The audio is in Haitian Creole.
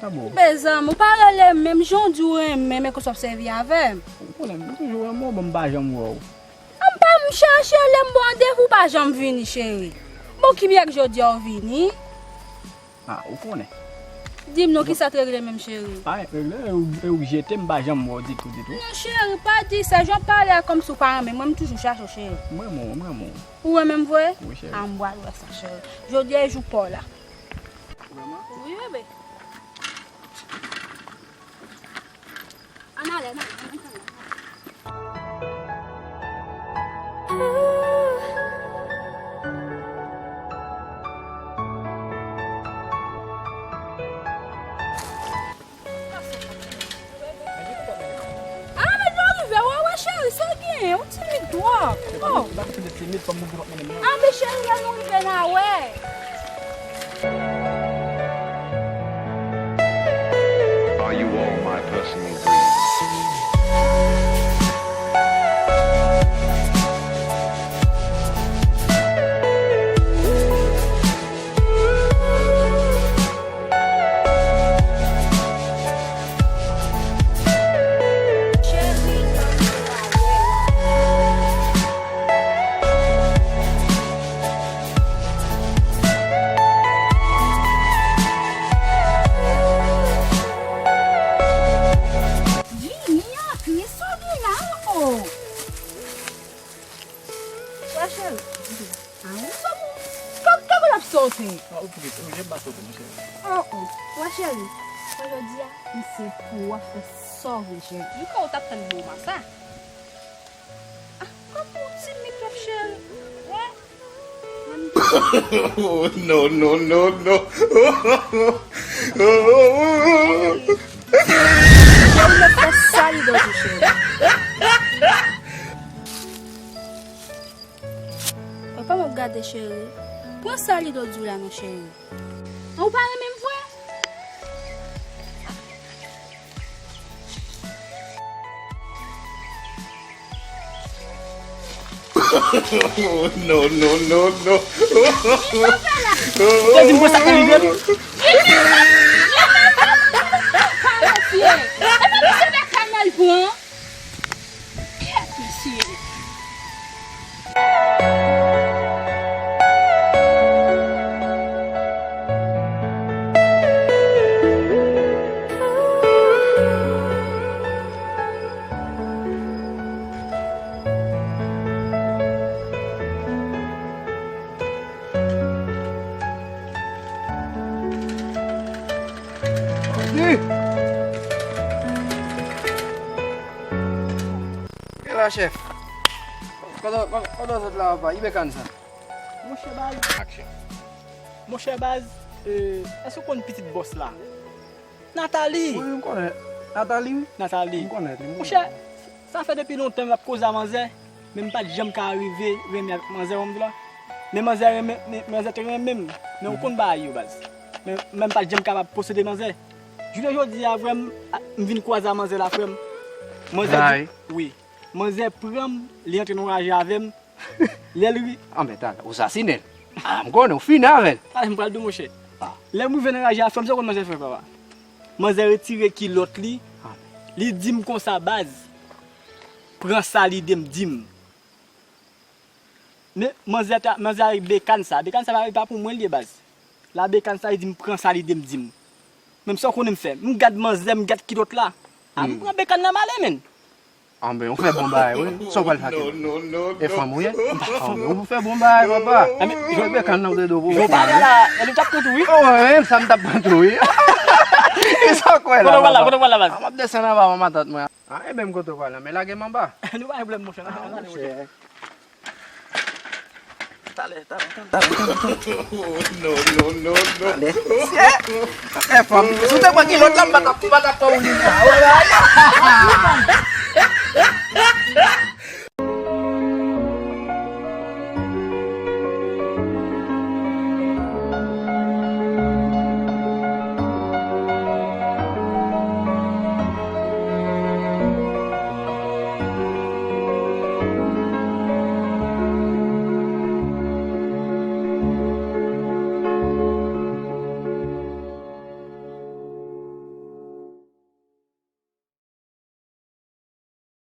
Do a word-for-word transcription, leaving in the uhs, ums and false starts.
Bezanmi, ou pa rele m menm, jan w di w renmen m, men konsa w ap sèvi avè m. Ou konnen, m toujou renmen w, bon, m pa janm wè w. M pa m chache lè m ba w randevou, w pa janm vini, cheri. Bon, ki byè k jodi a w vini? Ah, ou konnen. Di m non, kisa t regle menm, cheri? Pa regle, e ou, e ou k jete m, pa janm wè w ditou, ditou. Non, cheri, pa di sa, jan w pale a kòmsi w pa renmen mwen, m toujou chache w, cheri. M renmen w, m renmen w. Ou renmen m vre? Wi, cheri. Ah, m pral wè sa, cheri. Jodi a e jou pa w la. Vrèman? Wi, bebe. Ann ale, ann ale, ann ale. Ah, men lè w rive, w a wè cheri, sa w genyen, ou timid twòp. Oh. Ah, men cheri, lè nou rive, n a wè. Are you all my personal dreams? Vini antre, sa w gen la, oh. Wè, cheri. Ah, ou sot, ou, kòman, kòman l ap sote? Ah, ou plis, ou jem pa sote, mon cheri. Oh, oh. Wè, cheri. Wè, jodi a, m se pou w ap fè sa w vle, cheri. M kwè ou t ap tann bon masa. Ah, kòman ou timid twòp, cheri? Wè. Oh, no, no, no, no. Ou mèt fè sa li dò di, cheri. Papa m ap gade, cheri. Pran sa li dò di w la non, cheri. An, ou pa renmen m vre? Oh, no, no, no, no. Ou te di m konsa k rive m. Kiyès mesye? Kiyès mesye? Kela chèf. Pandan, pandan, pandan zòt la, papa, ki bekàn sa? Monchè baz. Action. Monchè baz, euh, èske w konn pitit bòs la? Nathalie! Wi, wi, m konnen. Nathalie, wi. Nathalie. M konnen li, m konnen. Monchè, sa fè depi lontan m ap koze a manzè, men m pa t janm ka rive renmen avèk manzè, w konn m di la. Men manzè renmen, men manzè te renmen m. Men ou konn bagay yo, baz. Men, men m pa t janm kapab posede manzè. Jounen jodi a, frè m, a, m vin kwaze a manzè la, frè m. Manzè di, wi. Manzè pran m, li antre nan raje avè m. Lè l ri. Anben, talè, ou sasinen l. Ah, m konnen, ou fini avè l. Talè, m pral di w, monchè. Ah. Lè m rive nan raje a, frè m, sa w konn manzè fè, papa? Manzè retire kilòt li. Ah. Li di m konsa, baz, pran sa lide m, di m. Men manzè ta, manzè avèk bekàn sa. Bekàn sa pa, pa pou mwen l ye, baz. La bekàn sa, li di m pran sa lide m, di m. Menm sa w konnen m fè. M gad manzè, m gad kilòt la. A, m pran bekàn nan m ale, menn. Anben, ou fè bon bagay, wi. Sa w pral fè ak li? E fanm ou ye? M pa fanm. Anben, ou fè bon bagay, papa. Jwe bekàn nan de do pou ou. Jwe talè la, e li t ap pran tou, wi. Oh, wi, menm sa m t ap pran tou, wi. E sa w kwè la, papa? Kote w pral la, kote w pral la, baz? A, m ap desann anba, manman matant mwen. Ah, enben, m kote w pral la, men lage m anba. Nou pa gen pwoblèm, monchè. Ah, monchè. Talè, talè, talè, talè, talè. Oh, no, no, no, no. Talè. Fè fanm. Si w te pran kilòt la, m pa t ap, m pa t ap fè w li la.